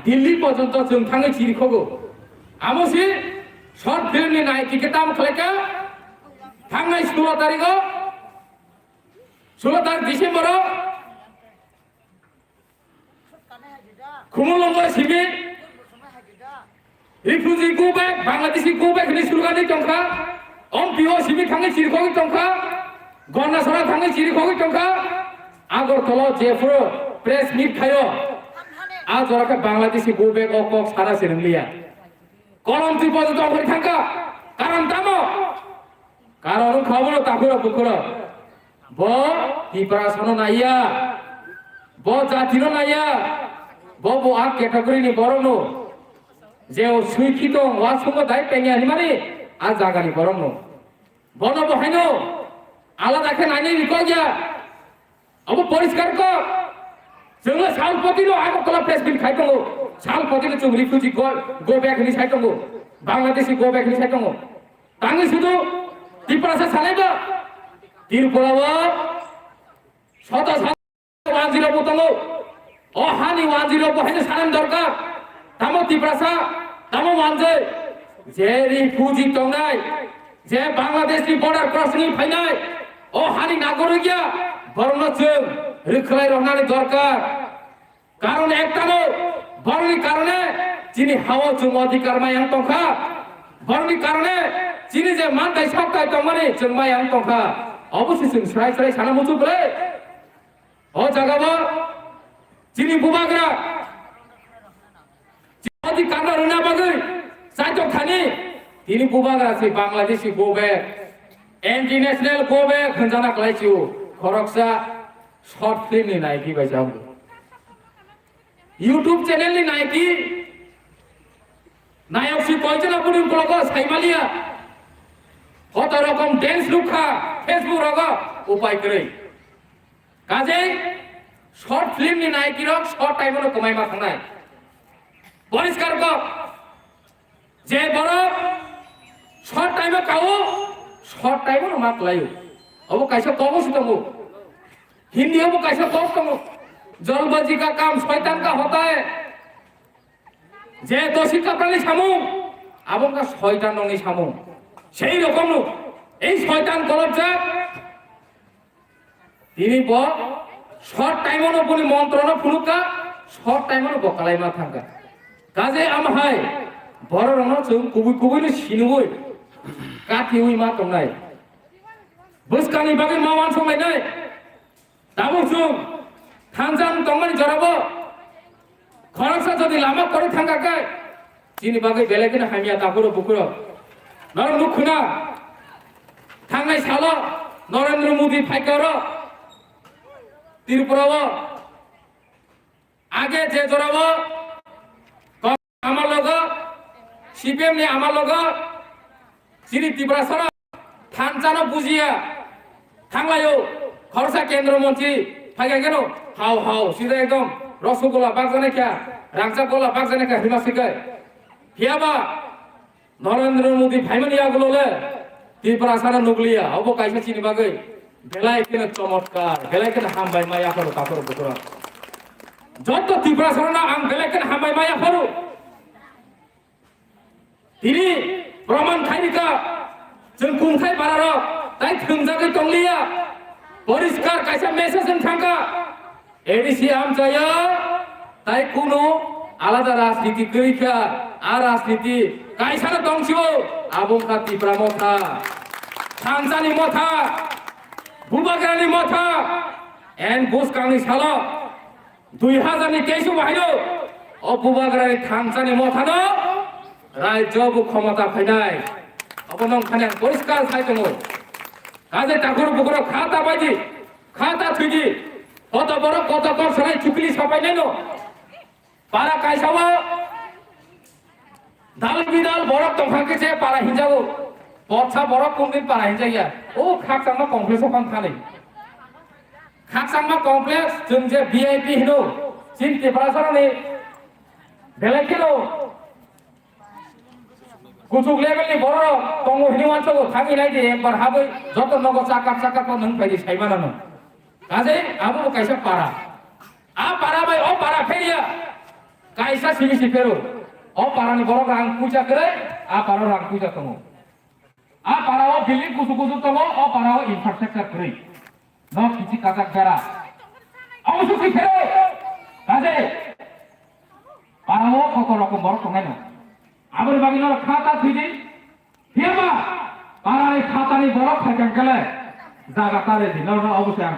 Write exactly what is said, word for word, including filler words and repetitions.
Delhi porjonto chwng thangwi chirikhogo. Amo si short film ni naiki khe tamo khlaikha? Thangnai sulo tarigo, sulo tarik December o Khumulwng o simi refugee go back, Bangladeshi go back hinwi slogan di tongkha. Ompi o simi thangwi chirikhogwi tongkha. Gondasora thangwi chirikhogwi tongkha. Agartala o jephuru press meet khaio, a jora khe Bangladeshi go back o kok sana se nwngliya. Kolom twi podo tongkhorwi thangkha. Karon tamo? Karon wngkha obono takhurok bukhurok. Bo Tiprasano naiya, bo jatino naiya, bo bo a category ni borokno je o swikhi tong, wasongo dai pengya hinmani a jagani borokno. Bono bo haino alada khe nainani kok ya. Abo poriskar kok. Chwngno salpotino Agartala press meet khai tongo. Salpotino chwng refugee go, go back hinwi sai tongo. Bangladeshi go back hinwi sai tongo. Tangwi sudu Tiprasa salaiba. Tripura o soto sa-, wanjwi rok bo tongo. O hani wanjwi rok bo haino sanani dorkar. Tamo Tiprasa, tamo wanjwi. Je refugee tongnai, je Bangladesh ni border crossing wi phainai, o hani nagorik ya, borokno chwng rwkhlai rwnani dorkar. Karon ektano, borokni karone chini hao chwng odhikar mayang tongkha. Borokni karone chini je mantai soktai tongmani chwng mayang tongkha. Obo se chwng srai srai sana muchung ble. O jaga bo chini bubagra, chini karna rwna bagwi chaitok thani, tini bubagra se Bangladeshi go back, international go back hwnjana klai chio, khoroksa short film ni naiki bai jabo. YouTube channel ni naiki nayok si koijana buni blogo saimaliya, hoto rokom dance nukha Facebook rogo, upai kwrwi. Kajei short film ni naikirok short time no kwmai ma thangnai. Poriskar kok. Je borok short time o kao, short time no ma kwlaio. Obo kaisa kok se tongo. Hindi obo kaisa kok tongo. Jalbazi ka kam shaitan ka hota hai. Je dosi kaprani samung, abo ka shaitan nongni samung. Sei rokomno ei shaitan kolobjak. Tini bo short time-o no boni montro no phunukha, short time-o no bo kalaima thangkha. Kaje amhai bororokno chwng kubui kubui no sinui katiui ma tongnai. Bwskangni bagwi ma wansuk lainai. Tabuk chwng thansa tongmani jorabo khoroksa jodi lama kwrwi thangkha khe, chini bagwi belai kheno hamya takhuro bukhuro. Norok nukhuna thangnai salo Narendra Modi phaikha oro Tripura o. Age je jorao ama logo, C P M ni ama logo, chini Tiprasano thansa no bujiya, thanglaio, khoroksa kendro montri phaikha keno, hao hao, sida ekdom rosgola bakjana kha, rangchak gola bakjana kha, hima sikai. Phiyaba, Narendra Modi phaimani yagulo le Tiprasano nukliya, obo kaisa chini bagwi belai kheno chomotkar, belai kheno hambai ma yapharo takhoro bukhoro. Joto Tiprasano ang belai kheno hambai ma yapharo. Tini proman khairika, chwng kungthai bararok tai thwngjagwi tongliya, poriskar kaisa message wng thangkha. A D C amchaya tai kunu alada rajniti kwrwi kha, a rajniti kaisano tongsibo, abo wngkha Tipra Motha, Thansani Motha, Bubagrani Motha, and bwskangni salo dui hazar ni teis o bahaino o Bubagrani Thansani Mothano rajyo bo khomota phainai, obo nong khani ang poriskar khai tongo. Kaje takhur bukhoro kha ta baidi. Kha ta thwidi. Koto borok koto kok sanai chukli sapai naino. Para kaisa o dal bidal borok tongkha khe se para hinjago. Botsa borok kungdi para hinjaya. O khakchangma complex o phang thani. Khakchangma complex chwng je V I P hino. Chin Tiprasaroni belai kheno Kuchuk level ni borok tongo hini uansukgo, thangwi nai di, ekbar habwi joto nogo chakap chakap o nwng phaidi sai mano. Kaje abo bo kaisa para. A para bai o para phaiya. Kaisa simi si phero. O parani borok rang puisa kwrwi, a para rang puisa tongo. A para o building kusu kusu tongo, o para o infrastructure kwrwi. No kichi kajak bera. Abo susi phero. Kaje. Para o koto rokom borok tongnai no. Aboni bagwi no khata thidi. Phiyaba, parani khatani borok phaikang kele, jaga tare di, norno obo se ang